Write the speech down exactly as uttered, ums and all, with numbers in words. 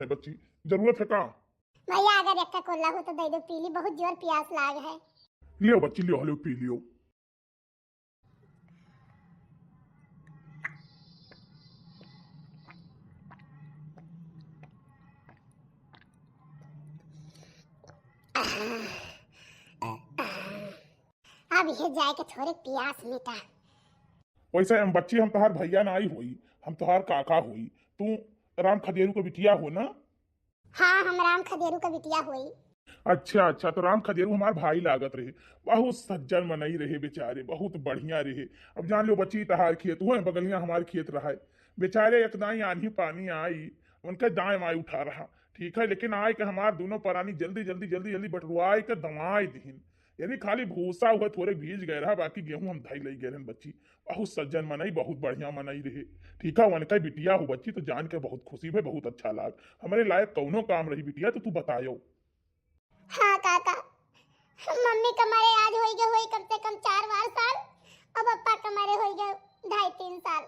है बच्ची, जरूरत है का? भैया, अगर एक्का कोल्ला हो तो दे दो, पी ली, बहुत जोर प्यास लाग है। लियो बच्ची, लियो, लियो, पी लियो। अब ये जाए के थोड़े प्यास मिटा। वैसे हम बच्ची, हम तोहार भैया ना आई होई, हम तोहार काका होई। तू राम खदेरू के बिटिया हो ना? हाँ, हम राम खदेरू के बिटिया होई। अच्छा, अच्छा, तो राम खदेरू हमार भाई लागत रहे, बहुत सज्जन मनई रहे बेचारे, बहुत बढ़िया रहे। अब जान लो बच्ची, तहार खेत हुआ बगलिया हमार खेत रहा है। बेचारे एक दाई आन्ही पानी आई, उनका दाएं माई उठा रहा, ठीक है, लेकिन आए के हमार दोनों परानी जल्दी जल्दी जल्दी जल्दी बटुआए के दवाई दिहिन। यानी खाली भूसा हुआ थोड़े भीज गए रहा, बाकी गेहूं हम धई लई गए रहन बच्ची। बहुत सज्जन मनई, बहुत बढ़िया मनई रहे। ठीक है, उनका बिटिया हो बच्ची, तो जान के बहुत खुशी भे, बहुत अच्छा लाग। हमरे लायक कौनो काम रही बिटिया तो तू बतायो। हाँ काका, मम्मी के मरे आज होई गए होई कम से कम चार बार साल, और पप्पा के मरे होई गए ढाई तीन साल।